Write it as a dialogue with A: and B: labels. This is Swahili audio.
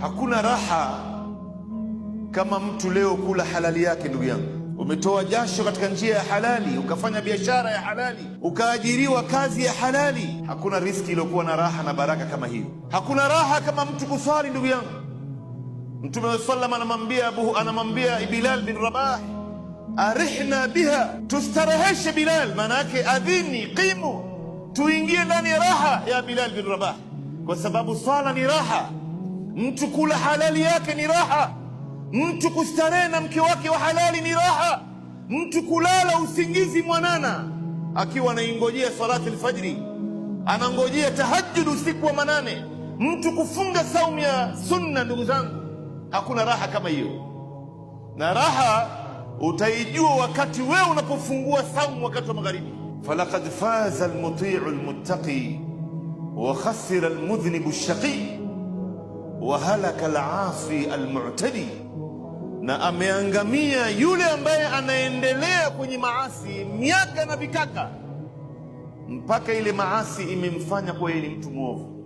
A: Hakuna raha kama mtu leo kula halali yake. Ndugu yangu, umetoa jasho katika njia ya halali, ukafanya biashara ya halali, ukaajiriwa kazi ya halali. Hakuna riski iliyokuwa na raha na baraka kama hiyo. Hakuna raha kama mtu kuswali. Ndugu yangu, Mtume wa sallam anamwambia Abu, anamwambia Bilal bin Rabah, arihna biha, tustareheshe Bilal. Maana yake adhini, qimu, tuingie ndani ya raha ya Bilal bin Rabah, kwa sababu swala ni raha. Mtu kula halali yake ni raha. Mtu kustarehe na mke wake wa halali ni raha. Mtu kulala usingizi mwanana akiwa anaingojea salati alfajri, anangojea tahajjud usiku wa manane, mtu kufunga saumu ya sunna. Ndugu zangu, hakuna raha kama hiyo, na raha utaijua wakati wewe unapofungua saumu wakati wa magharibi. Falaqad faza almutiu almuttaqi wa khasira almudhnibu alshaqi wa halaka alasi almu'tadi, na ameangamia yule ambaye anaendelea kwenye maasi miaka na vikaka mpaka ile maasi imemfanya kuwa yeye ni mtu mwovu.